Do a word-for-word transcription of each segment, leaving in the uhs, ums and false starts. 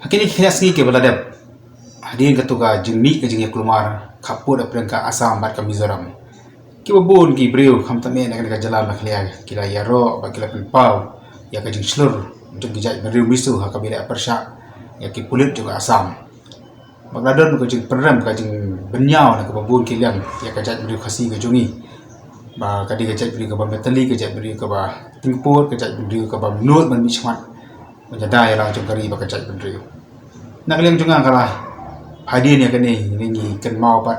Ha kine ki khyndiat sngi kiba la dep, hadien katto ka jingmih ka jingïakulmar khappud hapdeng ka Assam bad ka Mizoram, kiba bun ki briew khamtam eh na kane ka jylla Meghalaya ki la ïaroh bad ki la pynpaw ïa ka jingshlur jong ki jaitbynriew MISO ha kaba ïaleh pyrshah ïa ki pulit jong ka Assam. Bad la don ka jingpynrem, ka jingbynñiaw na kaba bun ki liang ïa ka jaitbynriew Khasi ka jong ngi, ba ka dei ka jaitbynriew kaba methyli, ka jaitbynriew kaba tyngput, ka jaitbynriew kaba mut ban mihkhmat ban ïada ïa la ka jong ka ri bad ka jaitbynriew. Na ka liang jong nga, ka la phai dien ïa kane, ngi kynmaw pat,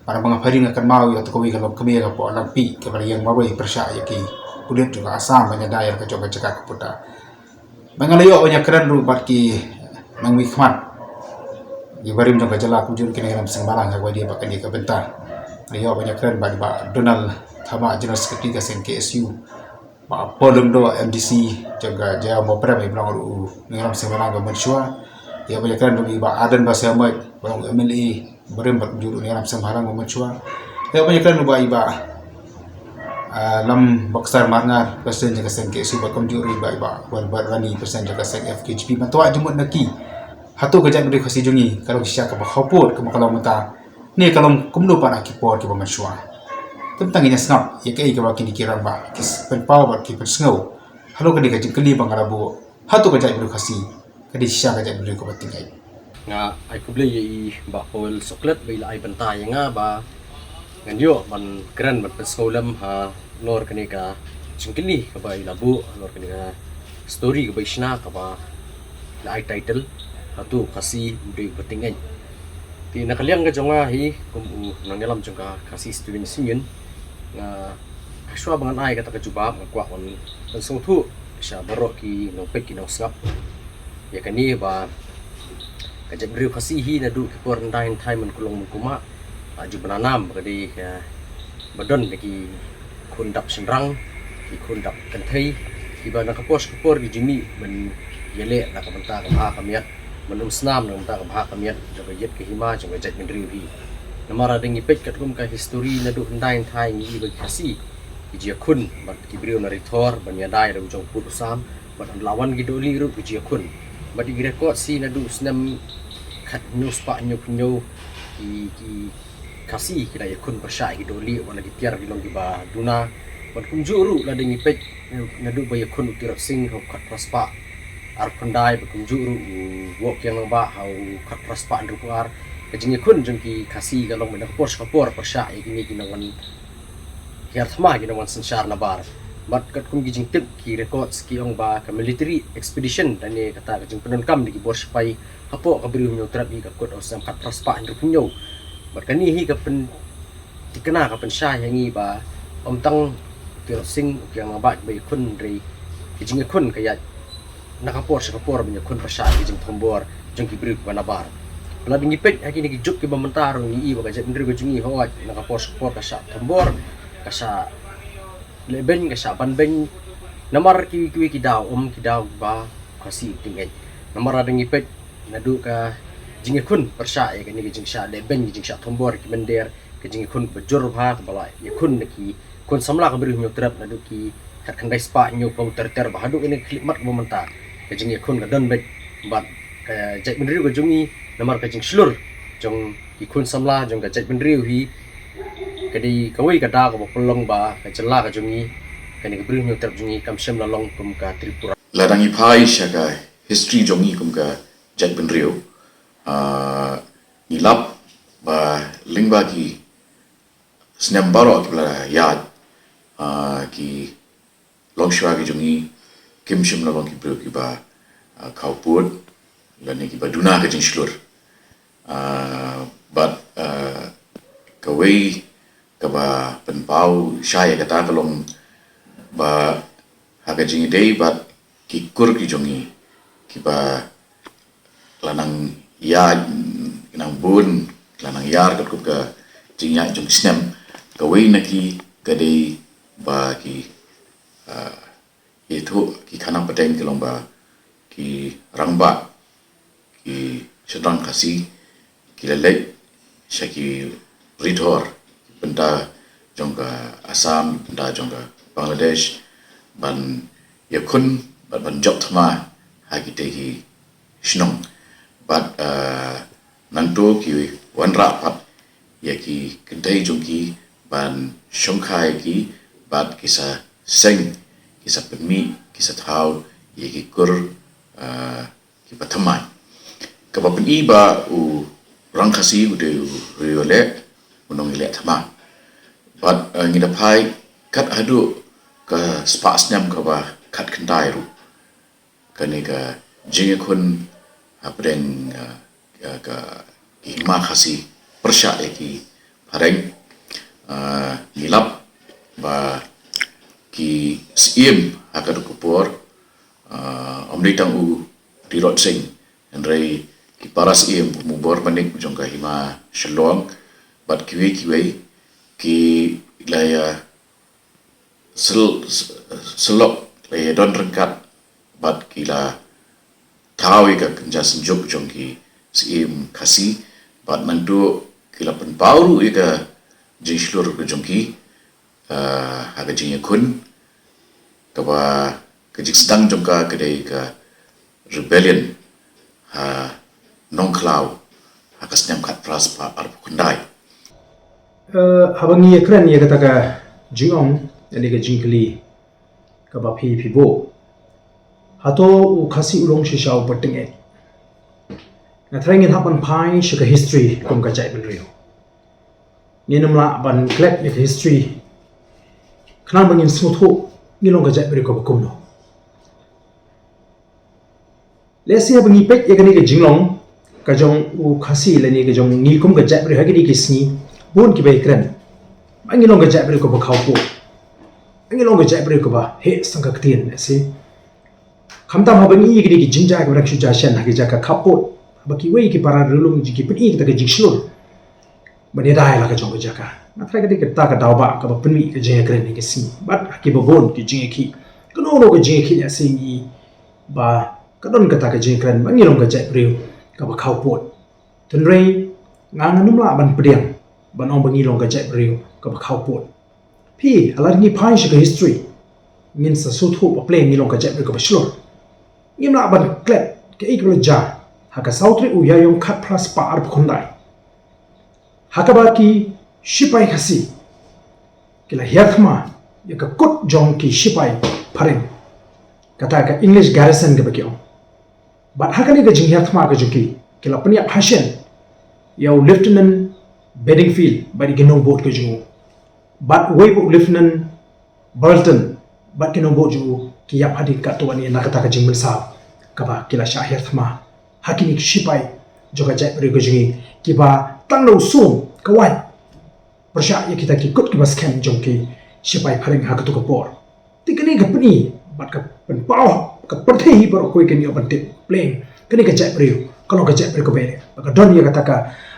para bang phai dien, nga kynmaw ïa kato kawei ka longkmie ka Poh Langpih kaba la ïeng marwei pyrshah ïa ki pulit jong ka Assam ban ïada ïa la ka jong ka jaka ka puta. Bad nga la ïoh ban ïakren ruh bad ki nongmihkhmat, ki barim jong ka jylla, kumjuh ruh ki nongïalam seng bhalang ha kaba ïadei bad kane ka bynta. Nga la ïoh ban ïakren bad Bah Donald Thama, General Secretary ka seng KSU, Bah Paul Lyngdoh, MDC jong ka Jaiaw Mawprem, i ba long ruh u nongïalam seng bhalang ba mynshuwa. Ïoh ban ïakren ruh bad Bah Ardent Basaiawmoit, ba long MLA barim bad kumjuh ruh nongïalam seng bhalang ba mynshuwa. Ïoh ban ïakren ruh bad i Bah, ah, Lam Boxer Marngar, President jong ka seng KSU, bad kumjuh ruh i Bah, i Bah Wilbert Rani, President jong ka seng FKJGP. Mynta wat jingmut na ki, hato ka jaitbynriew Khasi jong ngi ka long shisha kaba khappud kumba ka long mynta, ne ka long kumno pat ha ki por kiba mynshuwa? Te mynta ngin ïa sngap ïa kaei kaba kine ki rangbah ki pynpaw bad ki pynsngew halor kane ka jingkylli ba nga la buh, hato ka jaitbynriew Khasi ka dei shisha ka jaitbynriew kaba tyngeh? Nga ai khublei ïa i Bah Paul Soklet ba i la ai bynta ïa nga ba ngan ïoh ban kren ban pynsngew lem halor kane ka jingkylli kaba i la buh, halor kane ka story kaba i shna, kaba i la ai title, hato u Khasi u dei uba tyngeh? Te na ka liang ka jong nga hi kum u nongïalam jong ka Khasi Students' Union, nga, hashwa ba ngan ai kata ka jubab, nga kwah ban pynsngewthuh sha baroh ki nongpeit ki nongsngap ïa kane ba ka jaitbynriew Khasi hi naduh ki por hyndai hynthai, man kulong man kumah, la ju bna nam ba ka dei kaba don da ki khun dap shynrang, ki khun dap kynthei, kiba na ka por sha ka por ki ju mih ban ïaleh na ka bynta ka bha ka miat, ban um snam na ka bynta ka bha ka miat jong ka ïit ka hima jong ka jaitbynriew hi. Namar lada ngi peit katkum ka history naduh hyndai hynthai, ngi i ba ki Khasi ki ju ïakhun bad ki briew na Ri Thor ban ïada ïa la u jong u pud u sam, bad la wan ki dohlieh ruh ki ju ïakhun. Bad ïa ki records hi naduh u snem khathynñiew spah hynñiewphew hynñiew, ki, ki Khasi ki la ïakhun pyrshah ïa ki dohlieh, wat la ki tiar ki long kiba duna. Bad kumjuh ruh lada ngi peit naduh ba ïakhun u Tirot Sing ha u khatphra spah arphew khyndai, bad kumjuh ruh u Woh Kiang Nangbah ha u khatphra spah hynriewphew ar. Ka jingïakhun jong ki Khasi ka long beit na ka por sha ka por pyrshah ïa kine ki nongwan hiar thma, ki nongwan synshar nabar. Bad katkum ki jingtip, ki records ki ong ba ka military expedition, lane kata ka jingpyndonkam da ki bor shipai hapoh ka Bri u Hynñiewtrep hi ka kut ha u snem khatphra spah hynriewphew hynñiew. Bad kane hi ka pynthikna, ka pynshai ha ngi ba ym tang u Tirot Sing, u Kiang Nangbah kiba ïakhun, hynrei ka jingïakhun ka ïaid na ka por sha ka por ban ïakhun pyrshah ïa ka jingthombor jong ki briew kiba nabar. Lada ngi peit ha kine ki juk kiba mynta ruh ngi i ba ka jaitbynriew ka jong ngi hooid na ka por sha ka por ka shah thombor, ka shah lehbeiñ, ka shah banbeiñ. Namar kiwei kiwei ki daw, ym ki daw ba Khasi u tyngeh. Namar lada ngi peit naduh ka jingïakhun pyrshah ïa kane ka jingshah lehbeiñ, ka jingshah thombor ki mynder, ka jingïakhun kaba jur bha kaba la ïakhun da ki khun samla ka Bri u Hynñiewtrep naduh ki khatkhyndai spah hynñiewphew ter ter bad haduh kane ka khyllipmat kaba mynta, ka jingïakhun ka don beit bad ka jaitbynriew ka jong ngi. Namar ka jingshlur jong ki khun samla jong ka jaitbynriew hi ka dei kawei ka daw kaba pynlong ba ka jylla ka jong ngi, kane ka Bri u Hynñiewtrep jong ngi, kam shym la long kum ka Tripura. Lada ngi phai sha ka history jong ngi kum ka jaitbynriew, ah, ngi lap ba lyngba ki snem baroh kiba la ïaid, ah, ki longshuwa ki jong ngi kim shym la long ki briew kiba, ah, khappud lane kiba duna ka jingshlur. Ah, bad, ah, kawei kaba pynpaw shai ïa kata ka long ba ha ka jingïadei bad ki kur ki jong ngi kiba la nang ïaid, ki nang bun, ki la nang ïar katkum ka jingïaid jong ki snem. Kawei na ki ka dei ba ki, ah, ïathuh ki khana pateng ki long ba ki rangbah, ki shynrang Khasi ki la leit sha ki Ri Thor, bynta jong ka Assam, bynta jong ka Bangladesh, ban ïakhun bad ban jop thma ha kitei ki shnong. Bad, ah, nangto ki wanrah pat ïa ki kynthei jong ki ban shongkha ïa ki, bad ki sa seng, ki sa pynmih, ki sa thaw ïa ki kur, ah, ki ba thymmai. Kaba pyni ba u Rang Khasi u dei u riew leh, u nongïaleh thma. Bad, eh, ngi da phai kat haduh ka spah snem kaba khatkhyndai ruh. Kane ka jingïakhun hapdeng, eh, ka, ka, ki hima Khasi pyrshah ïa ki phareng, eh, ngi lap ba ki syiem ha kato ka por, eh, ym dei tang u Tirot Sing, hynrei ki para syiem, u Mubor Manik jong ka hima Shillong, bad kiwei kiwei, ki la ïa syl-, syllok, la ïa don ryngkat, bad ki la thaw ïa ka kynja synjuk jong ki syiem Khasi, bad nangto ki la pynpaw ruh ïa ka jingshlur ka jong ki, ah, ha ka jingïakhun, kaba ka jingsdang jong ka ka dei ka rebellion ha Nongkhlaw ha ka snem khatphra spah arphew khyndai. Eh, haba ngi ïakren ïa kata ka jingong, ïa ka jingkylli kaba phi phi buh, hato u Khasi u long shisha u patyngeh? Nga tharai ngin hap ban phai sha ka history kum ka jaitbynriew. Ngin ym lah ban klet ïa ka history khnang ba ngin sngewthuh ngi long ka jaitbynriew kaba kumno. Lehse haba ngi peit ïa kane ka jinglong ka jong u Khasi lane ka jong ngi kum ka jaitbynriew ha kine ki sngi, bun kiba ïakren ba ngi long ka jaitbynriew kaba khawpud, ba ngi long ka jaitbynriew kaba heh sangka ktien, lehse. Khamtam haba ngi ïa kine ki jingjia kiba dang shu jia shen ha ki jaka khawpud, haba kiwei ki para riewlum ki pyni kata ka jingshlur ban ïada ïa la ka jong ka jaka. Nga tharai ka dei kata ka daw ba kaba pynmih ka jingïakren ha kine ki sngi. Bad ha kiba bun ki jingïakhih, kano kano ka jingïakhih ïa sngi ba ka don kata ka jingïakren ba ngi long ka jaitbynriew kaba khawpud. Hynrei nga ngan ym lah ban pdiang ban ong ba ngi long ka jaitbynriew kaba khawpud. Phi, ha la ngi phai sha ka history, ngin sa sngewthuh ba pleng ngi long ka jaitbynriew kaba shlur. Ngim lah ban klet kaei kaba la jia ha ka saw tarik u Ïaïong khatphra spah arphew khyndai, ha kaba ki shipai Khasi ki la hiar thma ïa ka kut jong ki shipai phareng, kata ka English garrison kaba ki ong. Bad ha kane ka jinghiar thma ka jong ki, ki la pynïap hashen ïa u Lieutenant Bedingfield bad ïa ki nongbud ka jong u. Bad uwei pat u Lieutenant Burton bad ki nongbud jong u ki ïap hadien katto katne na kata ka jingmynsaw kaba ki la shah hiar thma ha kine ki shipai jong ka jaitbynriew ka jong ngi, kiba tang da u sum ka wait pyrshah ïa kita ki kut kiba skhem jong ki shipai phareng ha kato ka por. Te kane ka pyni bad ka pynpaw, ka pyrthei baroh kawei kan ïoh ban tip pleng kane ka jaitbynriew ka long ka jaitbynriew kaba heh, ba ka don ïa kata ka,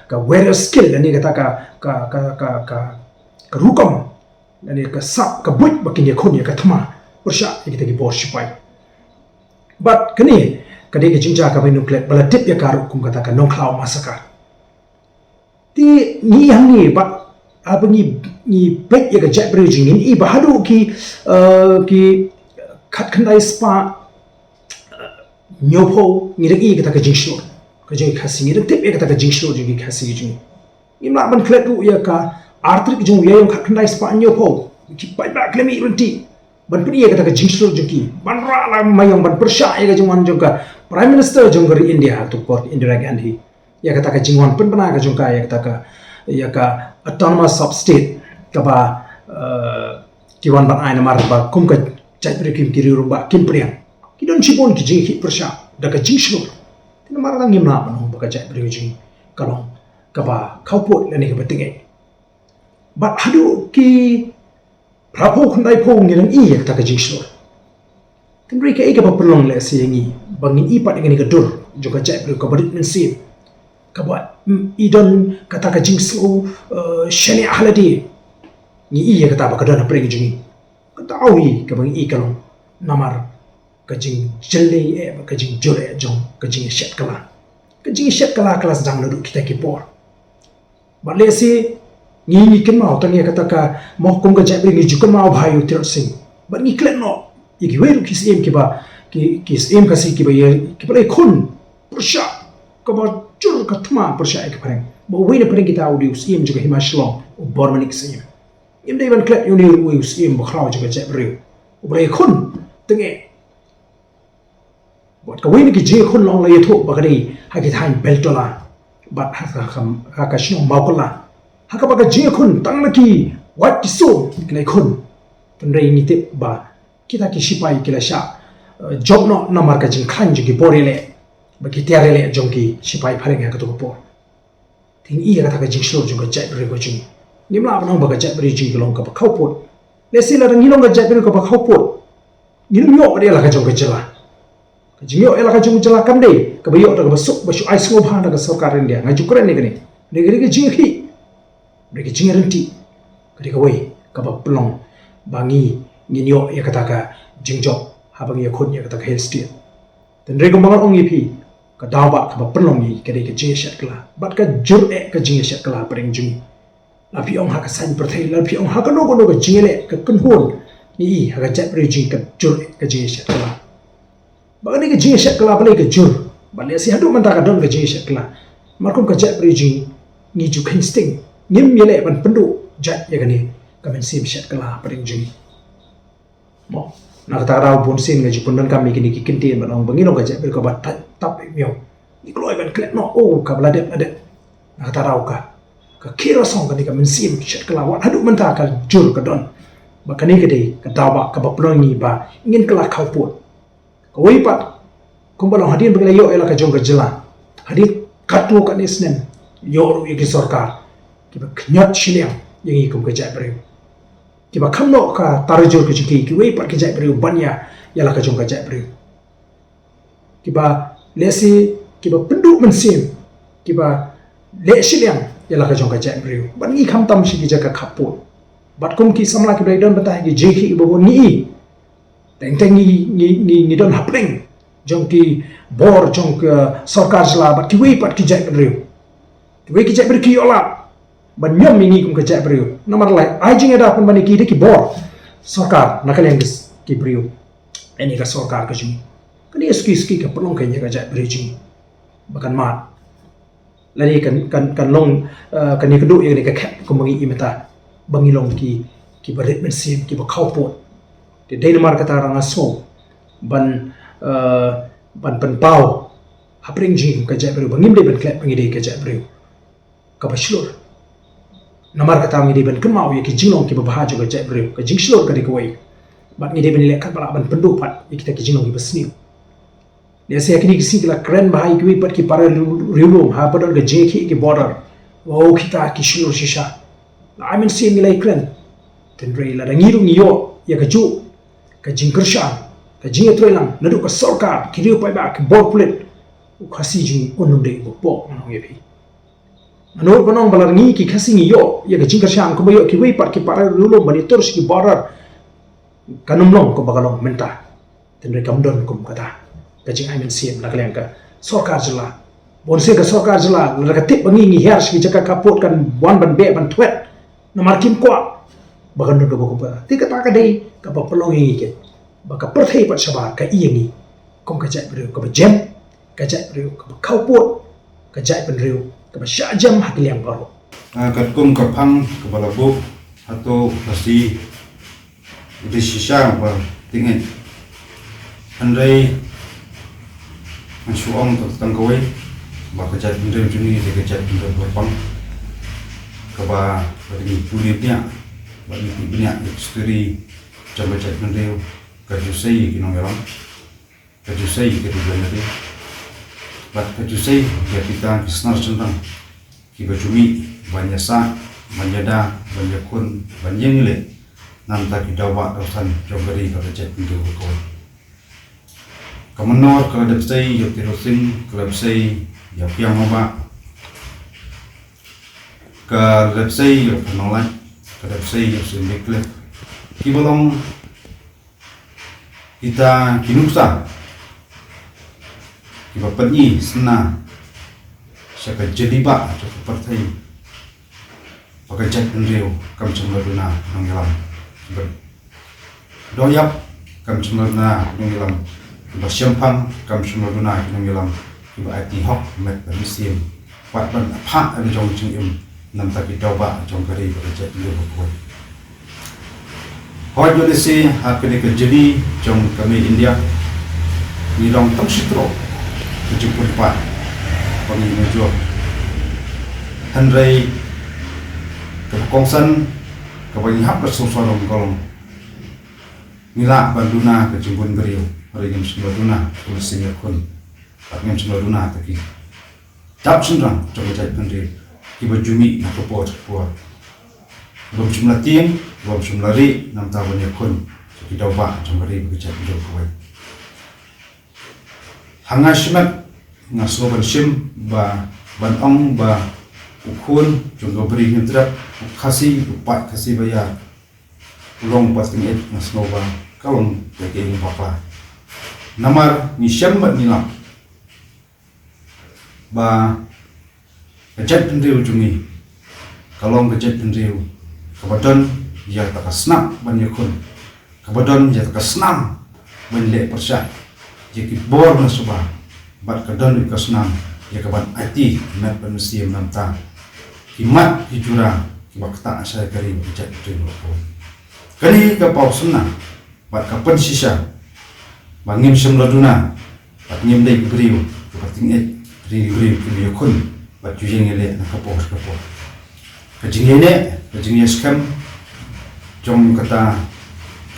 ka warrior skill lane kata ka, ka, ka, ka, ka, ka rukom lane ka sap ka buit ba kin ïakhun ïa ka thma pyrshah ïa kita ki bor shipai. Bad kane ka dei ka jingjia kaba ïa nuklet ba la tip ïa ka ruh kum kata ka Nongkhlaw massacre. Te ngi ïa ngi ba, haba ngi, ngi peit ïa ka jaitbynriew jong ngi, ngi ba haduh ki, eh, ki khatkhyndai spah, eh, hynñiewphew, ngi dang ïohi ïa kata ka jingshlur ka jong ki Khasi, ngi dang tip ïa kata ka jingshlur jong ki Khasi jong ngi. Ngim lah ban klet ruh ïa ka ar tarik jong u Ïaïong khatkhyndai spah hynñiewphew, ki paidbah ki la mih ryntih ban pyni ïa kata ka jingshlur jong ki, ban rah la maiong ban pyrshah ïa ka jingwan jong ka Prime Minister jong ka ri India ha kato ka por, Indira Gandhi, ïa kata ka jingwan pynbna ka jong ka ïa kata ka, ïa ka autonomous sub state kaba, eh, ki wan ban ai namar ba kum ka jaitbynriew kim, ki riewrangbah kim pdiang. Ki don shibun ki jingïakhih pyrshah da ka jingshlur. Te namar kata ngim lah ban ong ba ka jaitbynriew jong ngi ka long kaba khawpud lane kaba tyngeh. Bad haduh ki phraphew khyndaiphew ngi dang ïohi ïa kata ka jingshlur. Hynrei kaei kaba pynlong lehse ïa ngi ba ngin ïohi pat ïa kane ka dur jong ka jaitbynriew kaba rit mynsiem, kaba, mm, i don kata ka jingsngew, eh, shaniah ha lade. Ngi ïohi ïa kata ba ka don hapdeng jong ngi. Kata hi kaba ngi ïohi ka long namar ka jingjyllei eh, ka jingjur eh jong ka jingïashet kylla. Ka jingïashet kylla ka la sdang naduh kita ki por. Bad lehse ngi, ngi kynmaw tang ïa kata ka, mo, kum ka jaitbynriew ngi ju kynmaw bha ïa u Tirot Sing. Bad ngi klet noh ïa kiwei ruh ki syiem kiba, ki, ki syiem Khasi kiba ïa, kiba la ïakhun pyrshah kaba jur ka thma pyrshah ïa ki phareng. Ba uwei na phareng kita u dei u Syiem jong ka Hima Shillong, u Bormanik Syiem. Ngim dei ban klet ïa une uwei u Syiem bakhraw jong ka jaitbynriew. U ba la ïakhun tyngeh. Bad kawei na ki jingïakhun long la ïathuh ba ka dei ha ki thaiñ Beltola bad ha ka, ha ka, ha ka shnong Mawkala. Ha kaba ka jingïakhun tang na ki wat ki sum ki la ïakhun. Hynrei ngi tip ba kita ki shipai ki la shah, eh, jop noh namar ka jingkhlaiñ jong ki bor ïaleh bad ki tiar ïaleh jong ki shipai phareng ha kato ka por. Te ngi ïa kata ka jingshlur jong ka jaitbynriew ka jong ngi. Ngim lah ban ong ba ka jaitbynriew jong ngi ka long kaba khawpud. Lehse lada ngi long ka jaitbynriew kaba khawpud, ngin ym ïoh ïa la ka jong ka jylla. Ka jingïoh ïa la ka jong ka jylla kam dei kaba ïoh da kaba suk ba shu ai sngewbha da ka sorkar India. Nga ju kren ïa kane. Dei ka, dei ka jingïakhih, dei ka jingïaryntih. Ka dei kawei kaba pynlong ba ngi ngin ïoh ïa kata ka jingjop haba ngi ïakhun ïa kata ka Hill State. Hynrei kumba ngan ong ïa phi, ka daw ba kaba pynlong ïa ngi ka dei ka jingïashet kylla bad ka jur eh ka jingïashet kylla hapdeng jong ngi. La phi ong ha ka saiñ pyrthei, la phi ong ha kano kano ka jingïaleh ka kynhun, ngi i ha ka jaitbynriew jong ngi ka jur eh ka jingïashet kylla. Ba kane ka jingïashet kylla balei ka jur? Ba lehse haduh mynta ka don ka jingïashet kylla. Namar kum ka jaitbynriew jong ngi, ngi ju kheiñ sting, ngim ïaleh ban pynduh jait ïa kane ka mynsiem shet kylla hapdeng jong ngi. Mo, na kata ka daw bun sien nga ju pyndonkam ïa kine ki kyntien ban ong ba ngi long ka jaitbynriew kaba tap, tap eh miaw. Ngi kloi ban klet noh, oh, kaba la dep la dep. Na kata ka daw ka, ka khie rasong kane ka mynsiem shet kylla wat haduh mynta ka jur ka don. Ba kane ka dei ka daw ba kaba pynlong ïa ngi ba ngin kylla khawpud. Kawei pat, kumba long hadien ba ngi la ïoh ïa la ka jong ka jylla, hadien katto katne snem ïoh ruh ïa ki sorkar kiba khñiot shiliang ïa ngi kum ka jaitbynriew. Kiba kham noh ka tarajur ka jong ki, kiwei pat ki jaitbynriew ban ïa ïa la ka jong ka jaitbynriew. Kiba lehse kiba pynduh mynsiem, kiba leh shiliang ïa la ka jong ka jaitbynriew. Bad ngi khamtam sha ki jaka khapud. Bad kum ki samla kiba la don bynta ha ki jingïakhih kiba bun ngi i. Teng teng ngi, ngi, ngi, ngi don hapdeng jong ki bor jong ka sorkar jylla bad kiwei pat ki jaitbynriew. Kiwei ki jaitbynriew ki ïoh lad ban ñiom ïa ngi kum ka jaitbynriew. Namar lei ai jingïada pynban ïa ki da ki bor sorkar na ka liang ki briew. Ïa ka sorkar ka jong ngi. Kane suki suki ka pynlong ka ïa ka jaitbynriew jong ngi ba kan mad. Lane kan, kan, kan long, eh, kan ïakynduh ïa kane ka khep kumba ngi i mynta ba ngi long ki, kiba rit mynsiem, kiba khawpud. Te dei namar kata nga sngew ban, eh, ban pynpaw hapdeng jong ngi ka jaitbynriew ba ngim dei ban klet ba ngi dei ka jaitbynriew kaba shlur. Namar kata ngi dei ban kynmaw ïa ki jinglong kiba bha jong ka jaitbynriew. Ka jingshlur ka dei kawei. Bad ngi dei ban leh katba lah ban pynduh pat ïa kita ki jinglong kiba sniew. Lehse ha kine ki sngi ki la kren bha ïa kiwei pat ki para riewlum haba don ka jingïakhih ki border. Wow, kita ki shlur shisha. La ai mynsiem ngi la ïakren. Hynrei lada ngi ruh ngi ïoh ïa kajuh ka jingkyrshan, ka jingïatreilang naduh ka sorkar, ki riew paidbah, ki bor pulit, u Khasi jong ngi un ym dei uba pop, nga ong ïa phi. Nga nud ban ong ba lada ngi ki Khasi ngi ïoh ïa ka jingkyrshan kumba ïoh kiwei pat ki para riewlum ban ïatur sha ki border, kan ym long kumba ka long mynta. Hynrei kam don kum kata ka jingai mynsiem na ka liang ka sorkar jylla. Bun sien ka sorkar jylla lada ka tip ba ngi ngi hiar sha ki jaka khapud kan wan ban beh ban thwet namar kim kwah ba kan don kaba kum kata. Te kata ka dei kaba pynlong ïa ngi, ba ka pyrthei pat shabar ka ïa ngi kum ka jaitbynriew kaba jem, ka jaitbynriew kaba khawpud, ka jaitbynriew kaba shah jem ha ki liang baroh. Ah, katkum ka phang kaba la buh, hato u Khasi u dei shisha uba tyngeh? Hynrei ngan shu ong tang kawei ba ka jaitbynriew jong ngi dei ka jaitbynriew kaba pang, kaba, kaba ngi pule bniah, ba ngi pule bniah ïa ka history jong ka jaitbynriew, ka ju sei ïa ki nongïalam. Ka ju sei ïa ki dei ban ïa bad ka ju sei ïa kita ki snar shynrang kiba ju mih ban ïasah, ban ïada, ban ïakhun, ban ïeng leh na bynta ki daw bah daw san jong ka ri ka jaitbynriew ka kawei. Ka Mannor ka la dep sei ïa u Tirotsing, ka la dep sei ïa u Piang Mawbah, ka la dep sei ïa u Phan Nonglait, ka la dep sei ïa u Syiem Wycliffe. Kiba long kita ki nuksa kiba pyni sngewna sha ka jylliew ba jong ka pyrthei ba ka jaitbynriew kam shym la duna nongïalam. Ba doh ïap kam shym la duna nongïalam. Ba shemphang kam shym la duna nongïalam. Kiba aiti hok met bad mynsiem, wat ban phah ïa la jong jingim na bynta ki daw bah jong ka ri bad ka jaitbynriew bakhuid. Hooid, ïa lehse ha kane ka jylliew jong ka mei India ngi long tang shi troh ka jingpynpaw ba ngi nujor. Hynrei kaba kongsan kaba ngi hap ban sngewsarong ka long, ngi lah ban duna ka jingbun briew, hynrei ngim shym la duna ka mynsiem ïakhun, bad ngim shym la duna ïa ki dap shynrang jong ka jaitbynriew kiba ju mih na ka por ka por, bym shym la tieng, bym shym la rieh na bynta ban ïakhun ïa ki daw bah jong ka ri bad ka jaitbynriew kawei. Ha nga shimet nga sngew ban shim ba, ban ong ba u khun jong ka Bri Hynñiewtrep, u Khasi, u paid Khasi ba ïar, u long u paid Khasi, nga sngew ba ka long ïa ka ïing bakla. Namar ngi shem bad ngi lap ba ka jaitbynriew jong ngi ka long ka jaitbynriew kaba don ïa kata ka snap ban ïakhun, kaba don ïa kata ka snam ban leh pyrshah ïa ki bor na suba, bad ka don ïa ka snam ïa kaban aiti met bad mynsiem na bynta ki mat ki jura kiba ktah sha ka ri bad ka jaitbynriew bakhuid. Kane ka paw synna bad ka pynshisha ba ngim shym la duna bad ngim dei ki briew kiba tyngeh, ki briew kiba ïakhun bad ju ïeng ïaleh na ka por ka por. Ka jingïaineh, ka jingïaskhem jong kata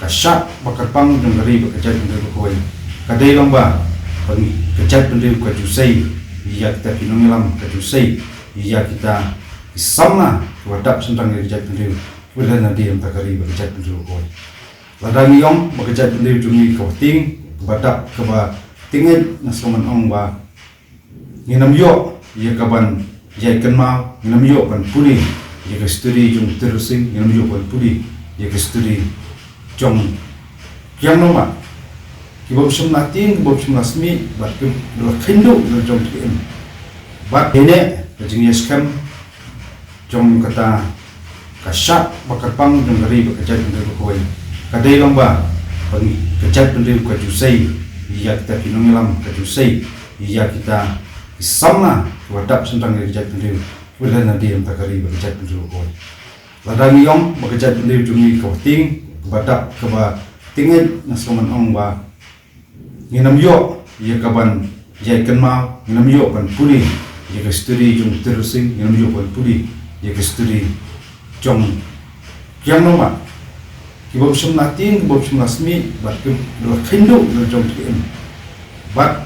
ka shad ba kyrpang jong ka ri bad ka jaitbynriew bakhuid ka dei long ba, ba ngi, ka jaitbynriew ka ju sei ïa kita ki nongïalam, ka ju sei ïa kita ki samla kiba dap shynrang ïa ka jaitbynriew, kiba leh nadien ïa ka ri bad ka jaitbynriew bakhuid. Lada ngi ong ba ka jaitbynriew jong ngi kaba tieng, kaba dap, kaba tyngeh, nga sngew ban ong ba ngin ym ïoh ïa kaban ïai kynmaw, ngin ym ïoh ban pule ïa ka history jong u Tiru Singh, ngin ym ïoh ban pule ïa ka history jong kiang nongmah kiba bym shym la tieng, kiba bym shym la smiej, bad kiba la kheiñ duh ïa la jong jingim. Bad ine ka jingïaskhem jong kata ka shad ba kyrpang jong ka ri bad ka jaitbynriew bakhuid ka dei long ba, ba ngi, ka jaitbynriew ka ju sei ïa kita ki nongïalam, ka ju sei ïa kita ki samla kiba dap shynrang ïa ka jaitbynriew, kiba leh nadien ïa ka ri bad ka jaitbynriew bakhuid. Lada ngi ong ba ka jaitbynriew jong ngi kaba tieng, kaba dap, kaba tyngeh, nga sngew ban ong ba ngin ym ïoh ïa kaban ïai kynmaw, ngin ym ïoh ban pule ïa ka history jong u Tiru Singh, ngin ym ïoh ban pule ïa ka history jong kiang nongmah kiba bym shym la tieng, kiba bym shym la smiej, bad kiba la kheiñ duh ïa la jong jingim, bad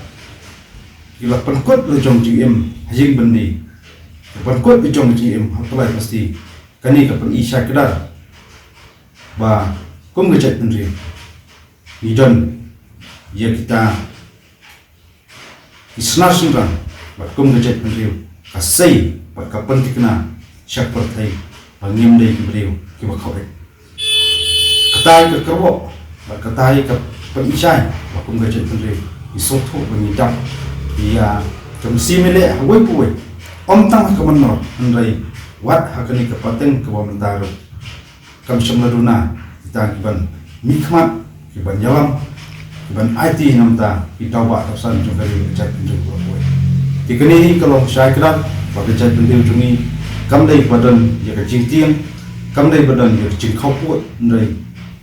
ki la pynkut ïa la jong jingim ha ïing byndi, ki pynkut ïa la jong jingim ha Palaipasti. Kane ka pyni shai kdar ba kum ka jaitbynriew ngi don ïa kita ki snar shynrang, bad kum ka jaitbynriew ka sei bad ka pynthikna sha ka pyrthei ba ngim dei ki briew kiba khawai. Katai ka kyrwoh bad katai ka pynshai ba kum ka jaitbynriew ngi sngewthuh ba ngi dap ïa ka mynsiem ïaleh ha uwei pa uwei, ym tang ha ka mynnor hynrei wat ha kane ka pateng kaba mynta ruh. Kam shym la duna kita kiban mihkhmat, kiban ïalam, kiban aiti na bynta ki daw bah daw san jong ka ri bad ka jaitbynriew bakhuid. Te kane hi ka long shai kdar ba ka jaitbynriew jong ngi kam dei ba don ïa ka jingtieng, kam dei ba don ïa ka jingkhawpud, hynrei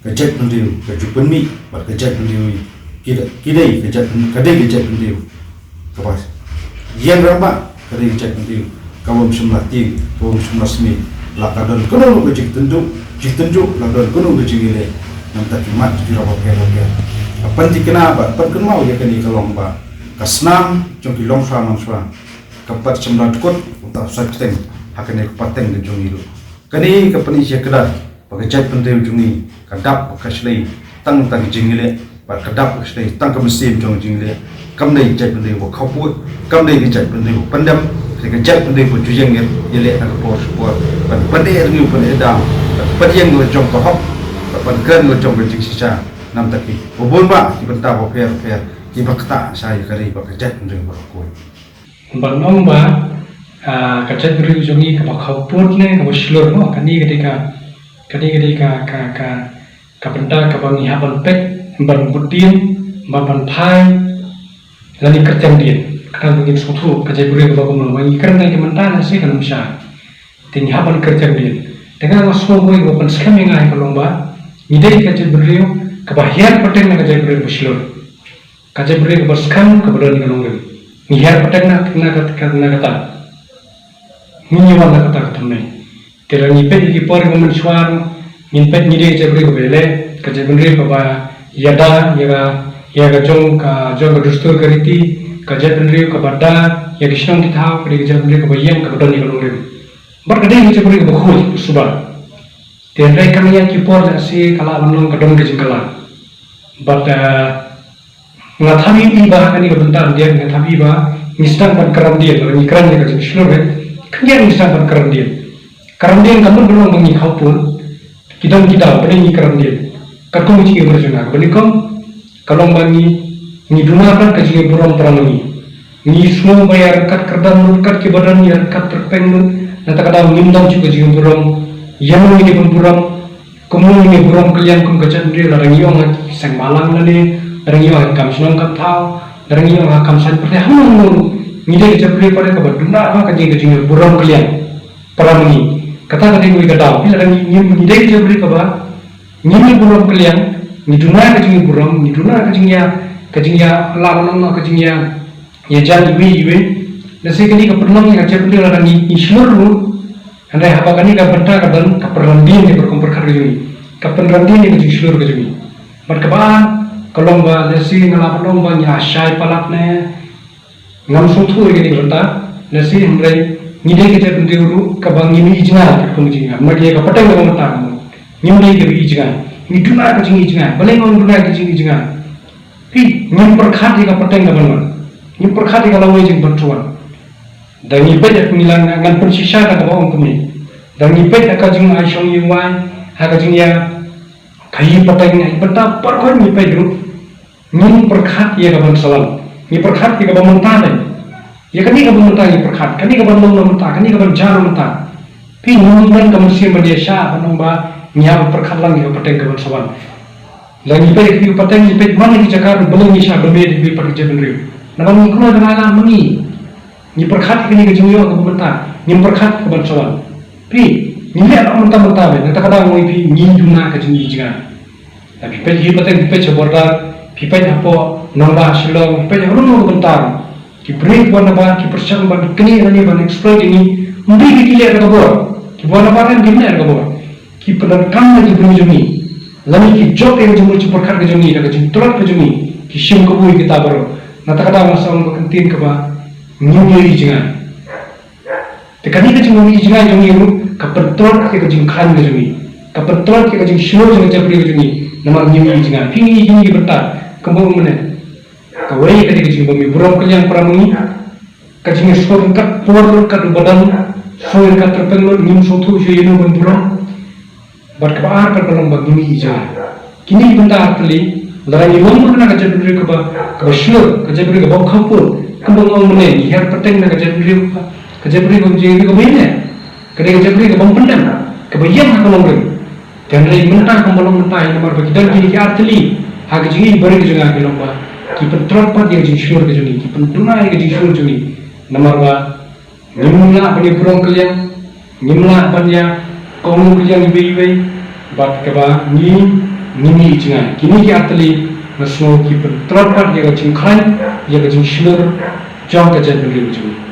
ka jaitbynriew ka ju pynmih bad ka jaitbynriew hi ki dei, ki dei ka jaitbyn-, ka dei ka jaitbynriew kaba ïeng rangbah, ka dei ka jaitbynriew kaba ym shym la tieng, kaba ym shym la smiej. La ka don kano kano ka jingtynjuh, jingtynjuh, la don kano ka jingïaleh na bynta ki mat ki jura bapher bapher. Ka pynthikna bad pynkynmaw ïa kane ka long ba ka snam jong ki longshuwa manshuwa kam pat shym la dkut uta u saitpyteng ha kane ka pateng ka jong ngi ruh. Kane ka pyni shai kdar ba ka jaitbynriew jong ngi ka dap ka shlei tang tang ka jingïaleh, bad ka dap ka shlei tang ka mynsiem jong ka jingïaleh. Kam dei ka jaitbynriew ba khawpud, kam dei ka jaitbynriew ba pyndem, ka dei ka jaitbynriew ba ju ïeng ïaleh na ka por sha ka por, ban pyni rngiew pyni daw, ban pyni ïa la jong ka hok, ban kren la jong ka jingshisha na bynta ki ba bun bah ki bynta bapher bapher kiba ktah sha ïa ka ri bad ka jaitbynriew bakhuid. Ban ong ba, ah, ka jaitbynriew jong ngi kaba khawpud ne kaba shlur mo, kane ka dei ka, kane ka dei ka, ka, ka, ka bynta kaba ngi hap ban peit, ban bud dien, ban, ban phai, lane kyrteng dien. Kata ba ngin sngewthuh ka jaitbynriew kaba kumno, ba ngi kren ïa ka mynta ne shi ka nang sha. Te ngi hap ban kren jingdien. Te nga nga sngewbha ba pynskhem ïa nga ïa ka long ba ngi dei ka jaitbynriew kaba hiar pateng na ka jaitbynriew ba shlur. Ka jaitbynriew kaba skhem kaba don ïa ka nongrim. Ngi hiar pateng na, na ka, na kata. Ngi ïa wan na kata ka thymmai. Te lada ngi peit ïa ki por kiba mynshuwa, ngin peit ngi dei ka jaitbynriew kaba ïaleh, ka jaitbynriew kaba ïada ïa ka, ïa ka jong ka, jong ka dustur ka riti, ka jaitbynriew kaba da ïa ki shnong ki thaw, ka dei ka jaitbynriew kaba ïeng kaba don ïa ka nongrim. Bad ka dei ka jaitbynriew kaba khuid, kaba suba. Te hynrei kam ïa ki por lehse ka lah ban long ka don ka jingkylla. Bad, eh, nga tharai ba ha kane ka bynta ruh nga tharai ba ngi sdang ban kren dien, ngi kren ïa ka jingshlur, eh, khyndiat ngi sdang ban kren dien. Kren dien ka mut ban long ba ngi khawpun, ki don ki daw, ba ngi kren dien. Katkum ka jingïakhun jong nga, ba ngi kum, ka long ba ngi, ngi duna pat ka jingïaburom para ma ngi. Ngi sngew ba ïa ryngkat kyrdan lut, kat kiba don ïa ryngkat tyrpeng lut, na kata ka daw ngim don shuh ka jingïaburom, ïa ma ngi ban burom, kumno ngin ïaburom kylliang kum ka jaitbynriew, lada ngi ïoh ha ki seng balang lane, lada ngi ïoh ha ki kam shnong kam thaw, lada ngi ïoh ha kam saiñ pyrthei, hangno hangno, ngi dei ka jaitbynriew pat kaba duna ba ka jing, ka jingïaburom kylliang para ma ngi. Kata ka dei kawei ka daw, phi lada ngi, ngi, ngi dei ka jaitbynriew kaba, ngim ïaburom kylliang, ngi duna ka jingïaburom, ngi duna ka jingïa, ka jingïa, la ban ong ka jingïa, ïa jan iwei iwei. Lehse kane ka pynlong ïa ka jaitbynriew lada ngi, ngi shlur ruh. Hynrei haba kane ka bynta ka don ka pynrem dien ïa ka rukom pyrkhat ka jong ngi. Ka pynrem dien ïa ka jingshlur ka jong ngi. Bad kaba ar, ka long ba lehse nga la pynlong ba ngi la shai palat ne. Ngam sngewthuh ïa kane ka bynta, lehse hynrei ngi dei ka jaitbynriew ruh kaba ngim ïohi jngai katkum ka jingïohi. Namar ïa ka pateng kaba mynta. Ngim dei kiba ïohi jngai. Ngi duna ka jingïohi jngai. Balei ngim duna ka jingïohi jngai? Phi, ngim pyrkhat ïa ka pateng kaba mynta. Ngim pyrkhat ïa ka lawei jong ka bynta. Da ngi peit ïa ka ngi la ngan pynshisha da kaba ong kumne. Da ngi peit ïa ka jingai shong ïa wai, ha ka jingïa, ka ïa pateng ïa bynta, por ko ngi peit ruh. Ngim pyrkhat ïa ka ban sa wan. Ngi pyrkhat ïa kaba mynta dei. Ïa kane kaba mynta ngi pyrkhat, kane kaba long na mynta, kane kaba jan na mynta. Phi, ngim don ka mynsiem ban ïa shah ban ong ba ngi hap pyrkhat lang ïa ka pateng ka ban sa wan. Lada ngi peit ïa ka pateng, ngi peit man la ki jaka ruh balei ngi shah bymman ïa ka pateng ka jaitbynriew. Namar ngi kloi ban ai lad ma ngi. Ngi pyrkhat ïa kane ka jingïoh kaba mynta, ngim pyrkhat ka ban sa wan. Phi, ngi leh noh mynta mynta beit, na kata ka daw ngi, phi, ngi duna ka jingïohi jngai. Lada phi peit hi pateng, phi peit sha border, phi peit hapoh nongbah Shillong, phi peit ha kano kano ka bynta. Ki briew kiba wan nabar, ki pyrshang ban knieh lane ban exploit ïa ngi, ym dei ki leh da ka bor. Kiba wan nabar kan kim leh da ka bor. Ki pyndonkam ïa ki briew jong ngi. Lane ki jop ïa ka jingmut jingpyrkhat ka jong ngi, da ka jingtlot ka jong ngi. Ki shim kabu ïa kita baroh. Na kata ka daw nga sa ong ba ka ktien kaba ngim ïohi jngai. Te kane ka jingmut ïohi jngai jong ngi ruh, ka pyntlot ïa ka jingkhlaiñ ka jong ngi. Ka pyntlot ïa ka jingshlur jong ka jaitbynriew ka jong ngi. Namar ngim ïohi jngai. Phi ngi ïohi jngai ki bynta. Kumba ong mynne. Kawei ka dei ka jingbymïaburom kylliang para ma ngi. Ka jingïasngewthuh ryngkat por ryngkat uba don. Sngewthuh ryngkat tyrpeng lut, ngim sngewthuh shuh ïano ban burom. Bad kaba ar pat ka long ba ngim ïohi jngai. Kine ki bynta ar tylli, lada ngi long bynta ka jaitbynriew kaba, kaba shlur, ka jaitbynriew kaba khapur, kaba ong mynne, ngi hiar pateng na ka jaitbynriew, ka jaitbynriew kaba jing kaba ïaleh, ka dei ka jaitbynriew kaba pyndem, kaba ïeng ha ka nongrim. Te hynrei mynta kumba long mynta, namar ba ki don kine ki ar tylli, ha ka jingïohi barit ka jong nga ka long ba, ki pyntlot pat ïa ka jingshlur ka jong ngi, ki pynduna ïa ka jingshlur jong ngi, namar ba, ngim lah ban ïa burom kylliang, ngim lah ban ïa kohnguh kylliang iwei iwei, bad kaba ngi, ngim ïohi jngai. Kine ki ar tylli, nga sngew ki pyntlot pat ïa ka jingkhlaiñ, ïa ka jingshlur, jong ka jaitbynriew jong ngi.